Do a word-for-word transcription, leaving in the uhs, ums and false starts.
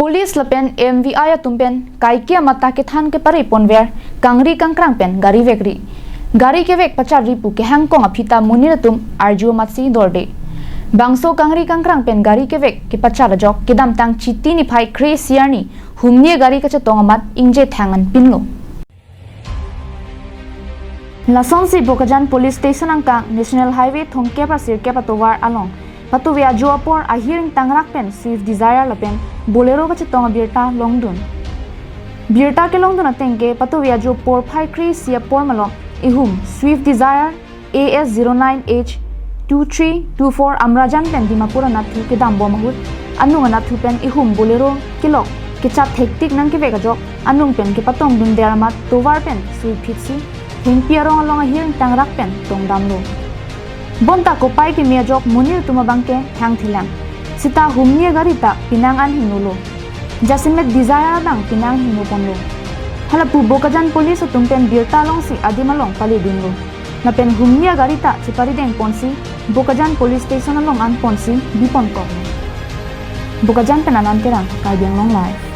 Police lapen M V I atum pen kaike amat ta kethan kepare ponver, kangri kangkrang pen gari vekri. Gari kevek pacharri pu kehangkong aphi ta monit atum arju amatsi dorde. Bangso kangri kangkrang pen gari kevek kepachar ajok kedamtang Chiti niphai kre-isi arni humni agari kachetong amat ingje thang-an pinlo. Lasonsi Bokajan Police Station angkang National Highway thomkep ra sirkep atovar along patuve ajo apor ahir ingtangrak pen Swift Dzire lapen Bolero kachetong abirta longdun. Birta kelongdun ateng ke patuve ajo porphai kre-isi apor malom ihum Swift Dzire A S zero nine H two three two four Amrajan pen Dimapur anatthu kedambom ahut anung anatthu pen ihum Bolero kelok kechat thektik nangkevek ajok anung pen kepatongdunde amat tovar pen sui phitsi hengpi arong along ahir ingtangrak pen tongdamlo. Bonta kopai keme ajok monit atum abang ke thangthelang. Seta humni agari ta pinang an hingnolo. Jasemet Dzire abang pinang hingno ponlo. Halapu Bokajan Police atum pen birta longsi adim along paledunlo. Lapen humni agari ta cheparideng ponsi Bokajan Police Station along an ponsi biponkok. Bokajan pen Anand Terang, Karbi Anglong Live.